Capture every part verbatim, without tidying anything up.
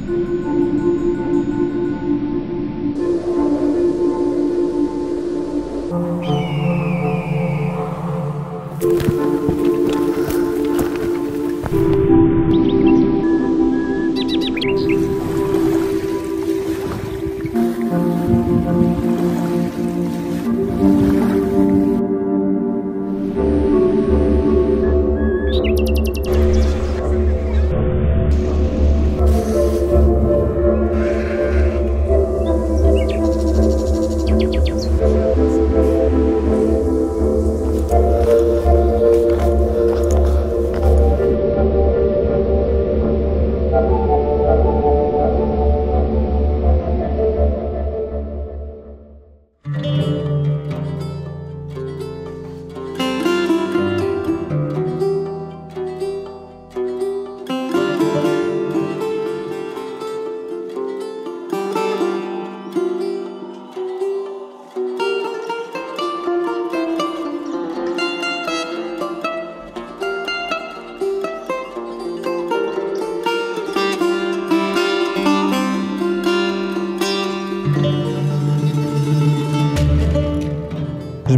Ji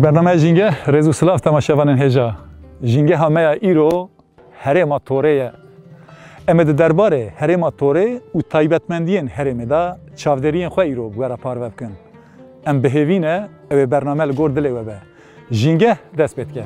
bernameya Jîngeh, rêz û silav temaşevanên hêja. Jîngeha me ya îro herêma Torê ye. Em ê di derbarê herêma Torê û taybetmendiyên herêmê de çavdêriyên xwe îro bi we re parve bikin. Em bi hêvî ne, ew ê bername li gor dilê we be. Jîngeh dest pê dike.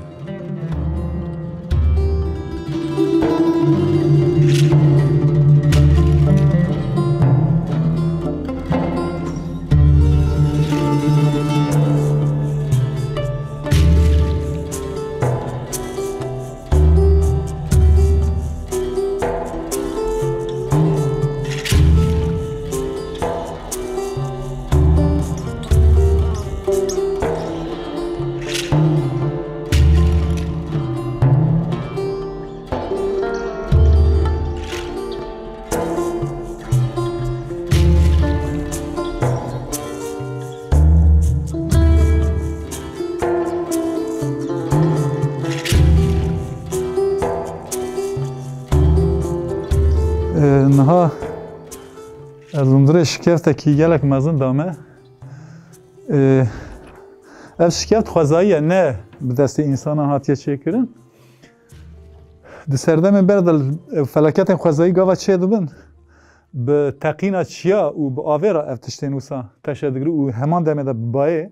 Ee, niha ez hundirê şikeftekî gelek mezin dame. Ee, ev şikeft xwezayî ye, ne bi destê însanan hatiye çêkirin. Di serdemên ber de, e, felaketên xwezayî gava çêdibin, bi teqîna çiya û bi avê re ev tiştên wisa teşe digre û heman demê de bi bayê.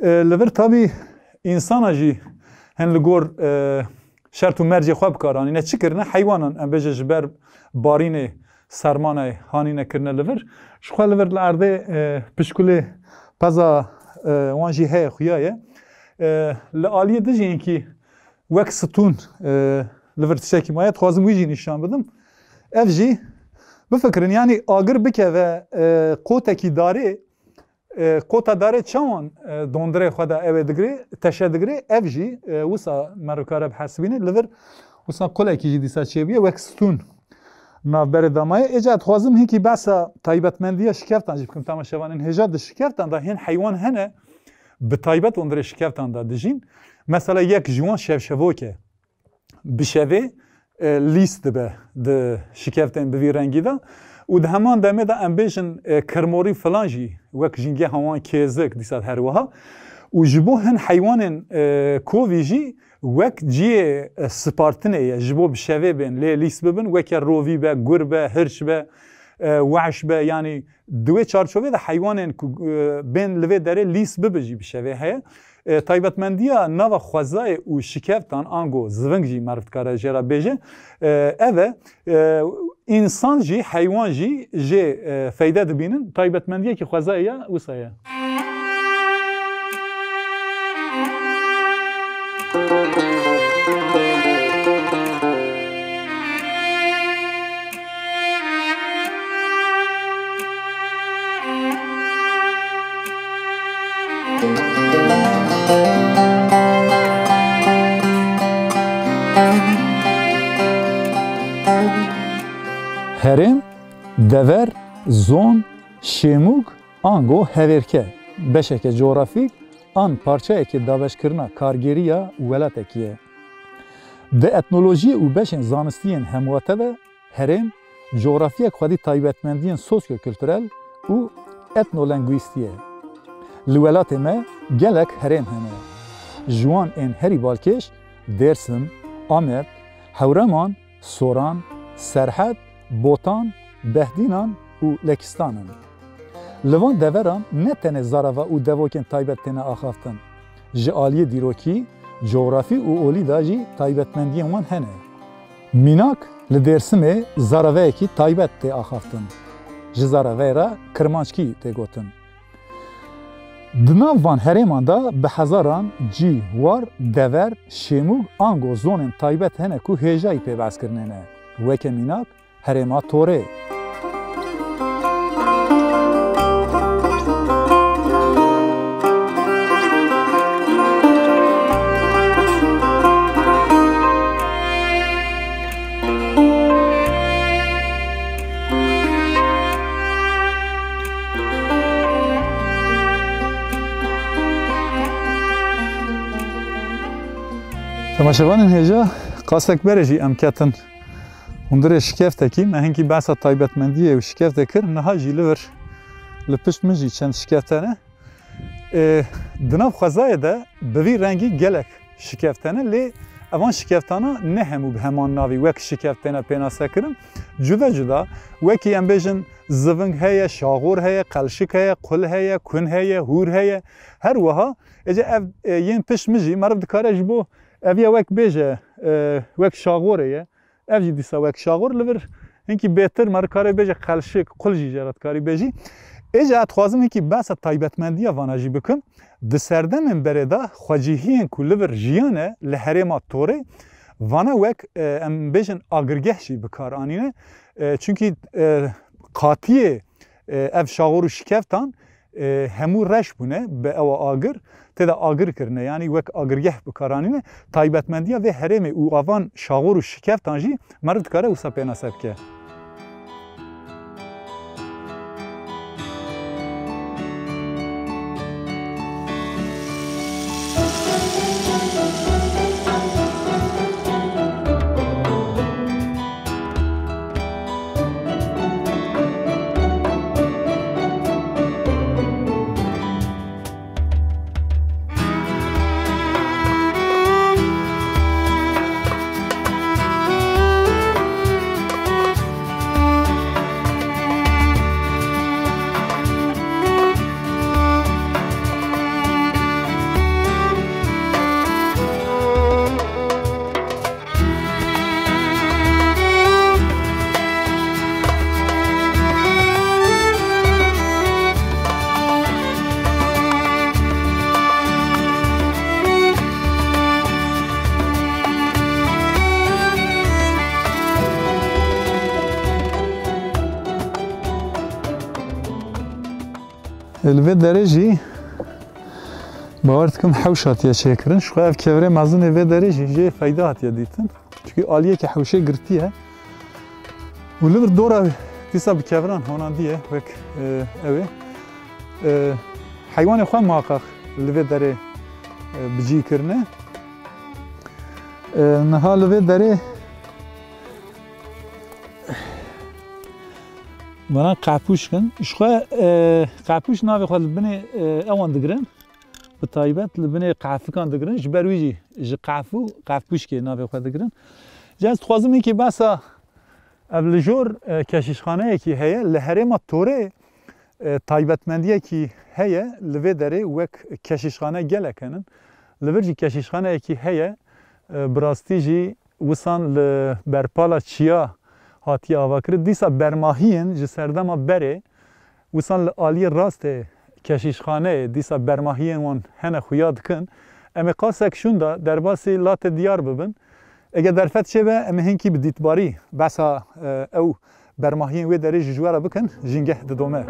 E, li vir tabî însana jî hin li gor, e, şert û mercê xwe bi kar anîne. Çi kirine? Heywanan, em bêje ji ber barînê, sermanê hanîne kirine li vir. Ji xwe li vir li erdê, e, pişkulê peza, e, wan jî heye, xuya ye. E, li aliyê din jî hinkî wek stûn, e, li vir tiştekî maye, dixwazim wî jî nîşan bidim. Ev jî bifikirin, yanî agir bikeve, e, qotekî darê, e, qota darê çawan, e, dondirê xwe de ew ê digirê, teşe digirê, ev jî, e, wisa meriv kare bihesibîne. Li vir wisa qulekî jî dîsa çêbûye, wek stûn navberê damaye. Êca dixwazim hinkî behsa taybetmendiya şikeftan jî bikim. Temaşevanên hêja, di şikeftan de hên heywan hene, bi taybet ondirê şikeftan de dijîn. Mesela yek ji wan şevşevok e. Bi şevê, e, lîs dibe di şikeftên bi vî rengî de. Û di heman demê de em bêjin, e, kirmorî filan jî wek jîngeha wan kêzik dîsa her wiha. Û ji bo hin heywanên, e, kovî jî wek cihê, e, spartinê ye. Ji bo bi şevê bên lê lîs bibin, weke rovî be, gur be, hirç be, e, wehş be, yanî di wê çarçovê de heywanên ku, e, bên li vê derê lîs bibe jî bi şevê heye. E, taybetmendiya nava xwezayê û şikeftan, ango ziving jî meriv dikare jê re bêje, e, ev e, e, însan jî, heywan jî jê, e, feyde dibînin. Taybetmendiyekî xwezayê ya wisa ye. Herêm, dever, zon, şêmûk, ango hevêrke, beşeke cografîk an parçeyeke dabeşkirina kargêrî ya welatekî ye. Di etnolojiyê û beşên zanistî yên hemwate de herêm cografyek xwedî taybetmendiyên sosyokulturel û etnolengwîstî ye. Li welatê me gelek herêm hene. Ji wan ên herî balkêş Dêrsim, Amed, Hewreman, Soran, Serhed, Botan, Behdînan û Lekistan in. Li van deveran ne tenê zarava û devokên taybet têne axaftin. Ji aliyê dîrokî, cografî û olî de jî taybetmendiyên wan hene. Mînak, li Dêrsimê zaraveyekî taybet tê axaftin. Ji zaraveyê re kirmanckî tê gotin. Di nav van herêman de bi hezaran cî, war, dever, şêmûg ango zonên taybet hene ku hêjayî pê behs kirine ne. Weke mînak, herêma Torê. Temaşevanên hêja, qasek berê jî em ketin hundirê şikeftekî. Me hinkî behsa taybetmendiyê û şikeftê kir. Niha jî li vir, li pişt min jî çend şikefte ne. Ê, di nav xwezayê de bi vî rengî gelek şikeft hene, lê evan şikeftana ne hemû bi heman navî wek şikeft têne pênasekirin. Cuda cuda, wekî em bêjin ziving heye, şaxor heye, qelşik heye, qul heye, kun heye, hûr heye. Her wiha, êce ev, e, yên pişt min jî meriv dikare ji bo ev ya wek bêje, e, wek şaxorê ye. Ev jî dîsa wek şaxor li vir hinkî bêtir me dikarê bêje qelşik, qul jî jê re dikarî bêjî. Êca ez dixwazim hinkî behsa taybetmendiya vana jî bikim. Di serdemên berê de xwecihiyên ku li vir jiyane li herêma Torê, vana wek, e, em bêjin agirgeh jî bi kar anîne. E, çunkî, e, qatiyê, e, ev şaxor û şikeftan e, hemû reş bûne bi ewa agir, tê de agir kirine, yanî wek agirgeh bi kar anîne. Taybetmendiya vê herêmê û avan şaxor û şikeftan jî meriv dikare wisa pênase bike. Li vê derê jî bawer dikim hewş hatiye çêkirin. Ji xwe ev kevirê mezin ê vê derê jî jê feyda hatiye dîtin. Çunkî aliyeke hewşê girtiye. Û li vir dora dîsa bi keviran honandiye wek, e, ew ê. E, heywanê xwe muhaqeq li vê derê, e, bi cî kirine. E, niha li vê derê Vana qehpûşk in. Ji xwe, e, qehpûş navê xwe li binê, e, ewan digirin. Bi taybet li binê qehfikan digirin. Ji ber wî jî ji qehf û qehpûşkê navê xwe digirin. Ji ez dixwazim hinkî behsa ev li jor, e, keşîşxaneyekî heye. Li herêma Torê, e, taybetmendiyekî heye. Li vê derê wek keşîşxane gelek henin. Li vir jî keşîşxaneyekî heye. E, bi rastî jî wisan li berpala çiya hatiye avakirin. Dîsa bermahiyên ji serdema berê wisan li aliyê rastê keşîşxaneyê, dîsa bermahiyên wan hene xuya dikin. Em ê qasek şûnda derbasî latê diyar bibin. Eger derfet çêbe, em ê hinkî bi dîtbarî behsa, e, ew bermahiyên wê derê jî ji we re bikin, jîngeh didome.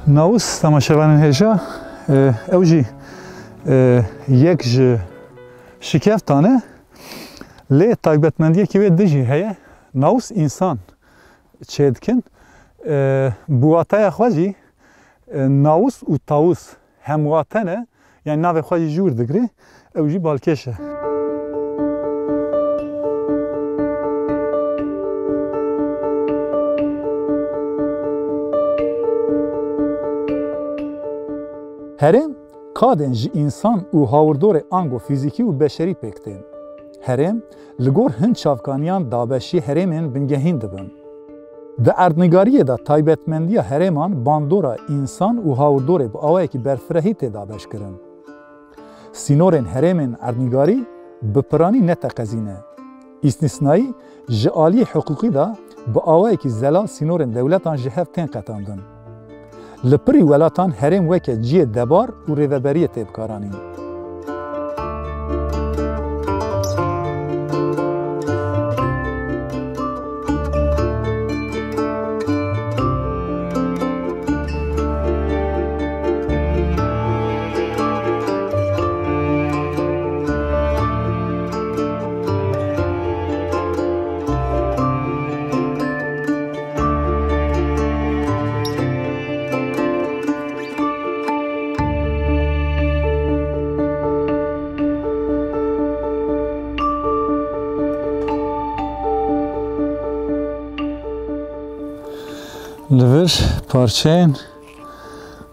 Nawis temaşevanên hêja, e, ew jî, e, yek ji şikeftan e, lê taybetmendiyekî wê din jî heye. Nawis însan çêdikin. E, bi wateya xwe jî, e, nawis û tawis hemwate ne, yanî navê xwe jî ji wir digire, ew jî balkêş e. Herêm kadên ji însan û hawirdorê ango fîzîkî û beşerî pêk tên. Herêm li gor hin çavkaniyan dabeşî herêmên bingehîn dibin. Di erdnigariyê de taybetmendiya herêman bandora însan û hawirdorê bi awayekî berfirehî tê dabeşkirin. Sînorên herêmên erdnigarî bi piranî neteqezî ne. Îstîsnayî ji aliyê hiqûqî de bi awayekî zelal sînorên dewletan ji hev tên qetandin. Li pirî welatan herêm weke cihê debar û rêveberiyê tê bikaranîn. Li vir parçeyên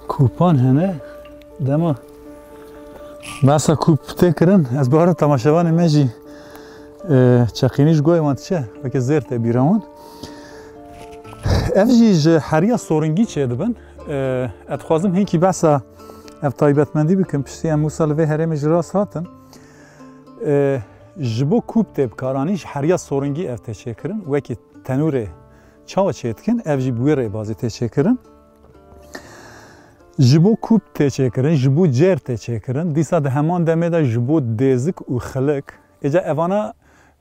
kûpan hene. Dema behsa kûp tê kirin, ez bawerim temaşevanê me jî, e, çeqînî ji guhê wan diçe, weke zêr tê bîra wan. Ev jî ji heriya soringî çêdibin. E, ez dixwazim hinkî behsa ev taybetmendî bikim, piştî em wisa li vê herêmê ji rast hatin. E, ji bo kûp tê bikaranî ji heriya soringî ev tê çêkirin, wekî tenûrê çawa çêdikin, ev jî bi wê rêbazî tê çêkirin. Ji bo kûp tê çêkirin, ji bo cêr tê çêkirin. Dîsa di heman demê de ji bo dêzik û xilik. Êca evana,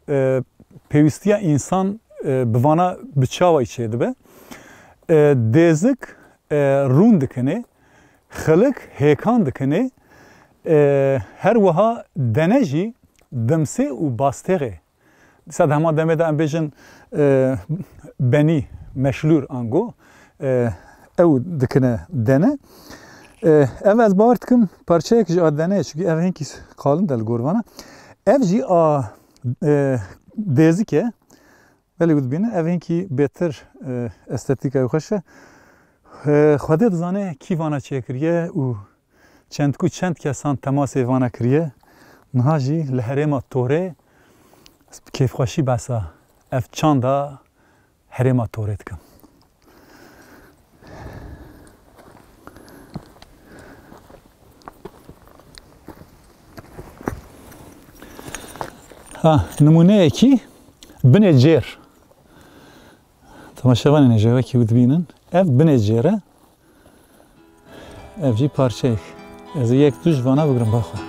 e, pêwîstiya însan, e, bi vana bi çawayî çêdibe. E, dêzik, e, rûn dikinê, xilik hêkan dikinê, e, her wiha dene jî dimsê û bastêxê. Dîsa di hema demê de em bêjin, e, benî, meşlûr ango, e, ew dikine dene. E, ev ez bawer dikim parçeyek ji a dene ye, çunkî ev hinkî qalin de li gor vana. Ev jî a, e, dêzik e. Belê ku dibînin, ev hinkî bêtir, e, estetîkayê xweş e. E, Xwedê dizane kî vana çêkiriye û çend ku çend kesan temasê vana kiriye. Niha jî li herêma Torê ez bi kêfxweşî behsa ev çanda herêma Torê dikim. Ha, nimûneyekî binê cêr. Temaşevanên hêja wekî wî dibînin. Ev binê cêr e. Ev jî parçeyek. Ez ê yek du ji vana bigrim ba xwe.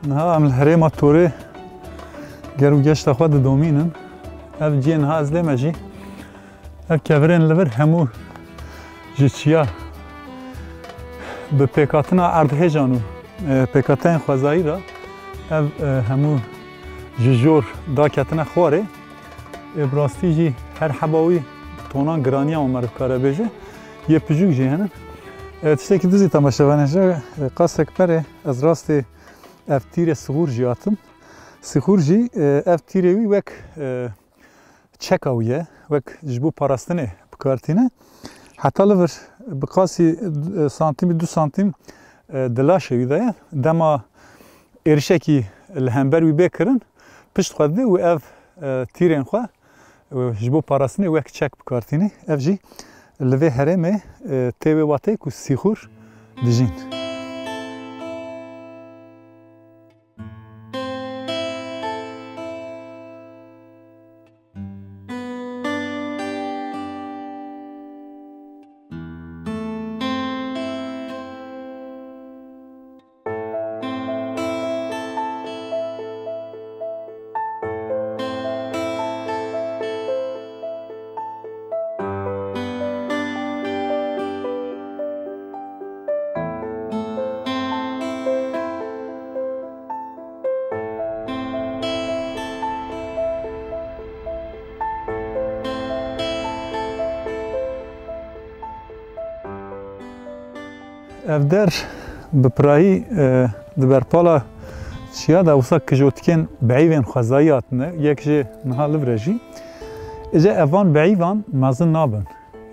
Niha em li herêma Torê ger û geşta xwe didomînin. Ev cihê niha ez lê me jî. Ev kevirên li vir hemû ji çiya bi pêkhatina erdhêjan û, e, pêkhateyên xwezayî re ev, e, hemû ji jor daketine xwarê. E, bi rastî jî her heba wî tonan giraniya wan meriv kare bêje. Yê piçûk jî hene. E, tiştekî dizî temaşevanê ji, e, qasek berê ez rastê ev tîrê sixûr jî hatim. Sixûr jî, e, ev tîrê wî wek, e, çeka wî ye, wek ji bo parastinê bi kar tîne. Heta li vir bi qasî, e, santîmî, du santîm, e, di laşê wî de ye. Dema êrişekî li hember wî bê kirin, pişt xwe didê û ev, e, tîrên xwe, e, ji bo parastinê wek çek bi kar tîne. Ev jî li vê herêmê, e, tê wê wateyê ku sîxûr dijîn. Ev der bi pirahî, e, di berpala çiya de wisa kijotikên beyîvên xwezayî hatine, yek jê niha li vir e jî. Êca evan beyîvan mezin nabin.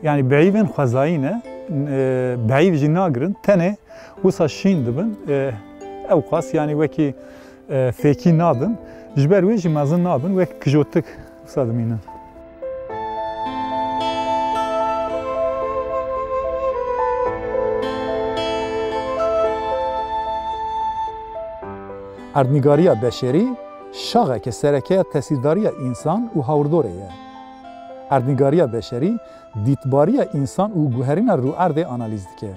Yanî beyîvên xwezayî ne, e, beyîv jî nagirin, tenê wisa şîn dibin, e, ewqas, yanî wekî, e, fêkî nadin. Ji ber wê jî mezin nabin, wek kijotik wisa dimînin. Erdnîgariya beşerî şaxeke sereke ya tesîrdariya însan û hawirdorê ye. Erdnîgariya beşerî dîtbariya însan û guherîna rûerdê analîz dike.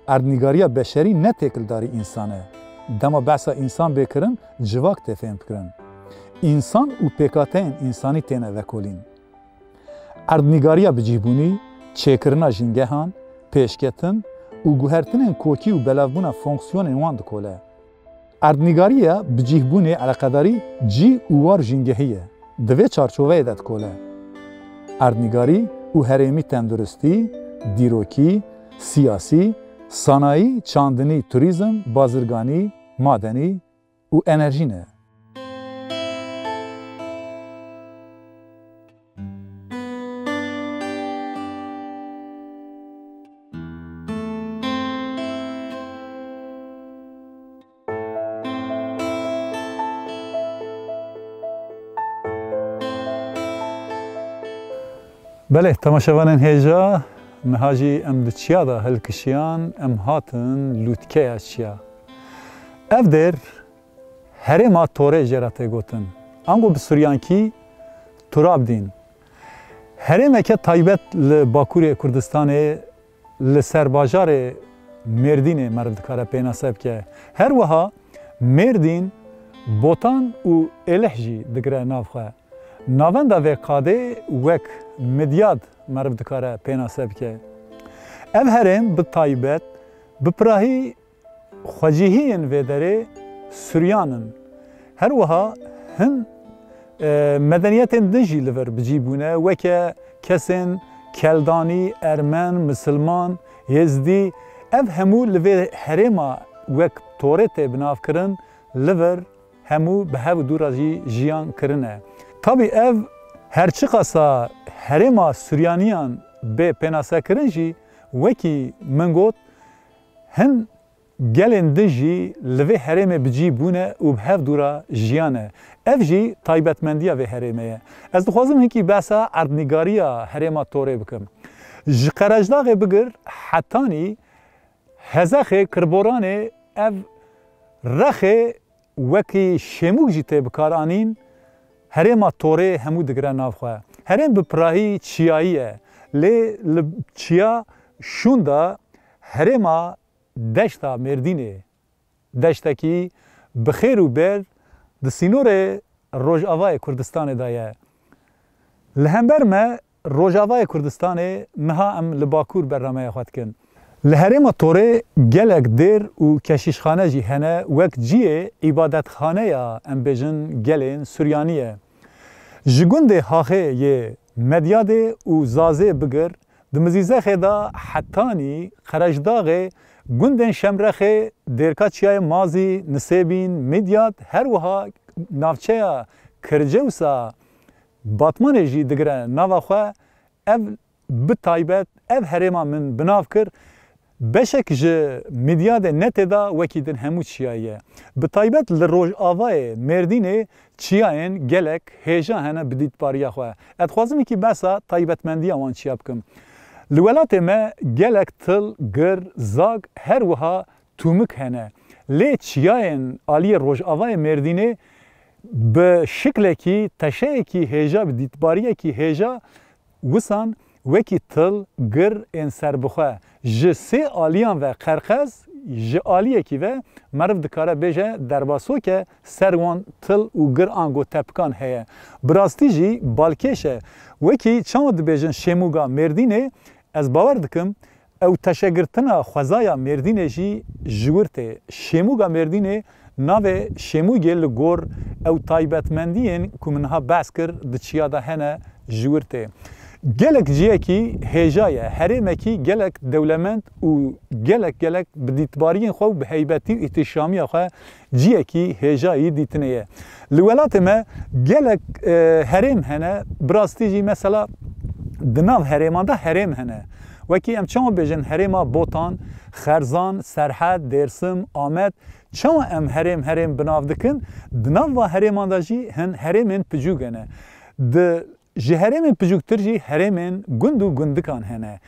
Erdnîgariya beşerî ne têkildarî însan e. Dema behsa însan bê kirin, civak tê fêhm kirin. Însan û pêkhateyên însanî têne vekolîn. Erdnîgariya bicîhbûnî, çêkirina jîngehan, pêşketin û guhertinên kokî û belavbûna fonksiyonên wan dikole. Erdnîgariya bicîhbûnê eleqedarî cî û war jîngehî ye. Di vê çarçoveyê de dikole. Erdnîgarî û herêmî tenduristî, dîrokî, siyasî, sanayî, çandinî, turîzm, bazirganî, madenî û enerjî ne. Belê, temaşevanên hêja, niha jî em di çiya de hilkişiyan, em hatin lûtkeya çiya. Ev dêr herêma Torê jê re tê gotin. Ango bi suryankî Turabdîn. Herêmeke taybet li Bakurê Kurdistanê li ser bajarê Mêrdînê meriv dikare pênase bike. Her wiha Mêrdîn, Botan û Êlih jî digire nav xwe. Navenda vê qadê wek Midyad meriv dikare pênase bike. Ev herêm bi taybet, bi pirahî xwecihiyên vê derê Suryan in. Her wiha hin, e, medeniyetên din jî li vir bi cî bûne, weke kesên Keldanî, Ermen, Misilman, Êzdî, ev hemû li vê herêma wek Torê tê binavkirin, li vir hemû bi hev û dû re jî jiyan kirine. Tabî ev her çiqasa herêma Suryaniyan bê pênasekirin jî, wekî min got, hin gelên din jî li vê herêmê bi cî bûne û bi hev dû re jiyane. Ev jî taybetmendiya vê herêmê ye. Ez dixwazim hinkî behsa erdnîgariya herêma Torê bikim. Ji Qerejdaxê bigir hetanî Hezexê, Kirboranê, ev rexê wekî şêmûk jî tê bikaranîn, herêma Torê hemû digire nav xwe. Herêm bi pirahî çiyayî ye. Lê li çiya şûnda herêma deşta Mêrdînê, deştekî bi xêr û ber di sînorê Rojavayê Kurdistanê de ye. Li hember me Rojavayê Kurdistanê, niha em li Bakur bernameya xwe dikin. Li herêma Torê gelek dêr û keşîşxane jî hene, wek cihê îbadetxaneya, em bêjin, gelên Suryanî ye. Ji gundê Haxê yê Medyadê û Zazê bigir, di Mizîzexê de hetanî Qerejdaxê, gundên Şemrexê, Dêrka Çiyayê Mazî, Nisêbîn, Midyad, her wiha navçeya Kircewsa Batmanê jî digire nava xwe. Ev, bi taybet ev herêma min bi nav kir, beşek ji Midyadê ne tê de wekî din hemû çiyayî ye. Bi taybet li Rojavayê Mêrdînê çiyayên gelek hêja hene bi dîtbariya xwe. Ez dixwazim wekî behsa taybetmendiya wan çiya bikim. Li welatê me gelek til, gir, zag, her wiha tûmik hene. Lê çiyayên aliyê Rojavayê Mêrdînê bi şiklekî, teşeyekî hêja, bi dîtbariyekî hêja, wisan wekî til, gir ên serbixwe, ji sê aliyan ve qerqez, ji aliyekî ve meriv dikare bêje derbasoke ser wan til û gir ango tepikan heye. Bi rastî jî balkêş e. Wekî çawa dibêjin Şêmûga Mêrdînê, ez bawer dikim, ew teşegirtina xwezaya Mêrdînê jî ji wir tê. Şêmûga Mêrdînê navê Şêmûgê li gor ew taybetmendiyên ku min niha behs kir di çiya de hene ji wir tê. Gelek ciyekî hêja ye, herêmekî gelek dewlemend û gelek gelek bi dîtbariyên xwe û bi heybetî û îhtîşamiya xwe ciyekî hêjayî dîtinê ye. Li welatê me gelek, e, herêm hene, bi rastî jî mesela di nav herêman de herêm hene. Wekî em çawa bêjin herêma Botan, Xerzan, Serhed, Dêrsim, Amed, çawa em herêm herêm bi nav dikin? Di nav va herêman de jî hin herêmên piçûk hene. Di Ji herêmên piçûktir jî herêmên gund û gundikan hene.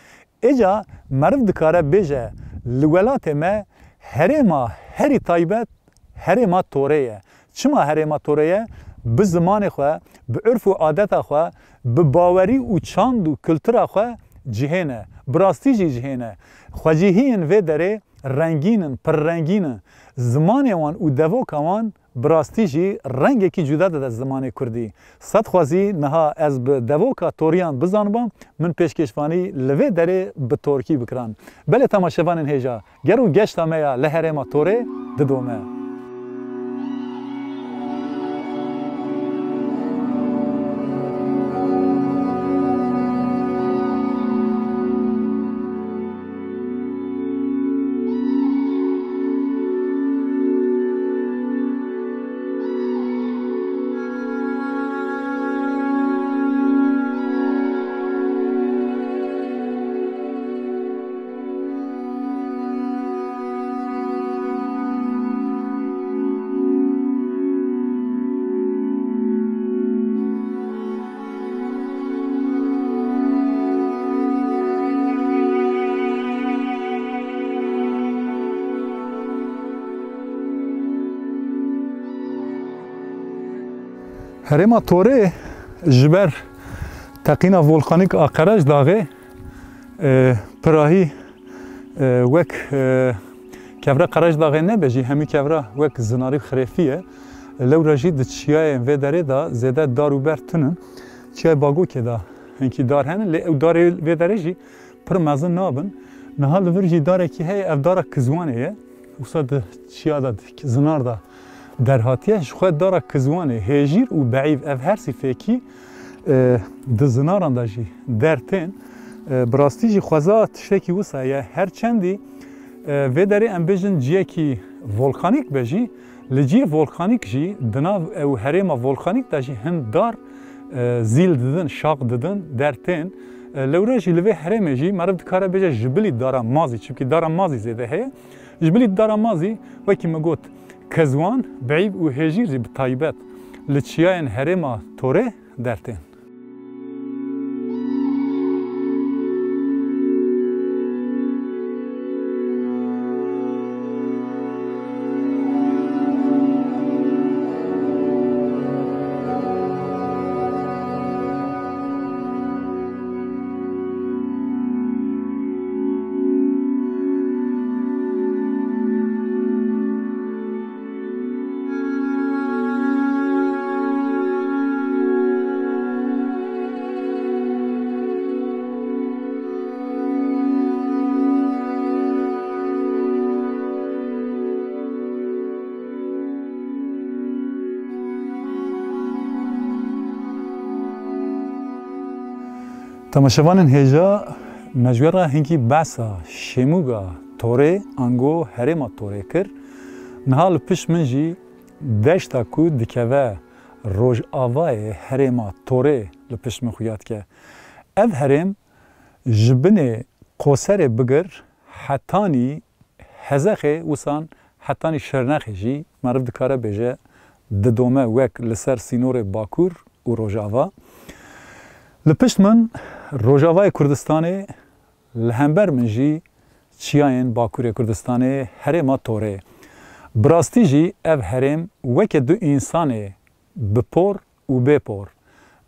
Êca meriv dikare bêje, li welatê me herêma herî taybet herêma Torê ye. Çima herêma Torê ye? Bi zimanê xwe, bi urf û adeta xwe, bi bawerî û çand û kultura xwe cihê ne. Bi rastî jî cihê ne. Xwecihiyên vê derê rengîn in, pirrengîn in. Zimanê wan û devoka wan bi rastî jî rengekî cuda dide zimanê kurdî. Sedxwezî niha ez bi devoka toriyan bizanibam, min pêşkêşvanî li vê derê bi torkî bikiran. Belê temaşevanên hêja, ger û geşta me ya li herêma Torê didome. Herêma Torê ji ber teqîna volkanîk a Qerejdaxê, e, pirahî, e, wek, e, kevra Qerejdaxê nebe jî hemî kevra wek zinarî xirêfî ye. Lewra jî di çiyayên vê derê de zêde dar û ber tune. Çiyayê Bagokê de hinkî dar hene, lê ew darê vê derê jî pir mezin nabin. Niha li vir jî darekî heye, ev dara Kizwanê ye. Wisa di çiya de, di zinar de derhatiye. Ji xwe dara Kizwanê, Hêjîr û Beîv, ev her sî fêkî, e, di zinaran de jî dertên. E, bi rastî jî xweza tiştekî wisa ye. Her çendî, e, vê derê em bêjin ciyekî volkanîk be jî, li ciyê volkanîk jî, di nav ew herêma volkanîk de jî hin dar, e, zîl didin, şax didin, dertên. E, lewre jî li vê herêmê jî meriv dikare bêje ji bilî dara mazî, çimkî dara mazî zêde heye. Ji bilî dara mazî, wekî min got, Kezwan, Beîv û Hêjîr jî bi taybet li çiyayên herêma Torê dertên. Temaşevanên hêja, me ji we re hinkî behsa Şêmûga Torê, ango herêma Torê kir. Niha li pişt min jî deşta ku dikeve rojavayê herêma Torê li pişt min xuya dike. Ev herêm ji binê Qoserê bigir hetanî Hezexê, wisan hetanî Şirnexê jî meriv dikare bêje didome wek li ser sînorê Bakur û Rojava. Li pişt min Rojavayê Kurdistanê, li hember min jî çiyayên Bakurê Kurdistanê, herêma Torê. Bi rastî jî ev herêm weke du însanê bi por û bê por,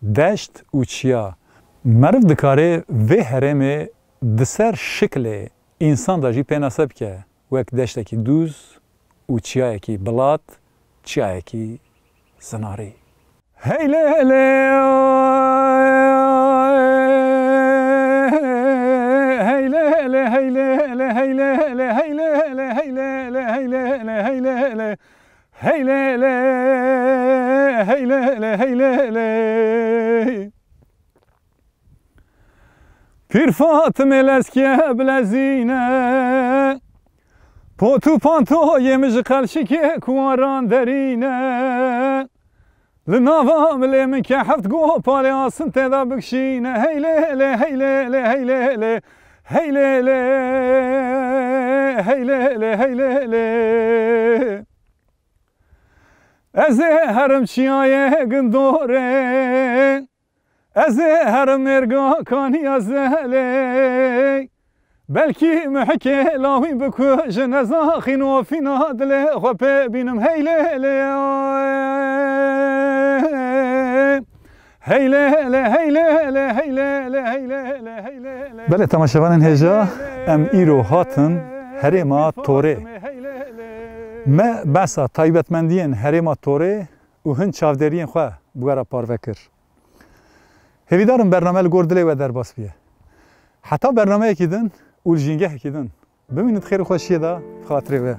deşt û çiya. Meriv dikare vê herêmê di ser şiklê însan de jî pênase bike, wek deştekî dûz û çiyayekî bilat, çiyayekî zinarî. Hey lê lê, hey lê lê, hey lê lê, hey lê lê, hey lê lê, hey lê lê, hey lê lê, hey lê lê, hey lê lê, hey lê lê, hey lê lê. Pîr Fatimê lezkê bilezîne, pot û pantoyê min ji qelşikê kuwaran derîne. Li nava milê min ke heft gopalê asin tê de bikşîne. Hey lê lê, hey lê lê, hey lê lê, hey lê lê, hey lê lê, hey lê lê. Ez ê herim çiyayê Gindorê, ez ê herim mêrga Kaniya Zelê. Belkî mihikê lawî bikujin, ez axîn û fîna dilê xwe pê bînim. Hey lê lê, hey lê lê, hey lê lê, hey lê lê, hey lê lê, hey lê lê. Belê, temaşevanên hêja, em îro hatin herêma Torê. Me behsa taybetmendiyên herêma Torê û hin çavdêriyên xwe bi we re parve kir. Hêvîdar im bername li gor dilê we derbas biye. Heta bernameyekî din û li jîngehekî din, bimînin di xêr û xweşiyê de, bi xatirê we.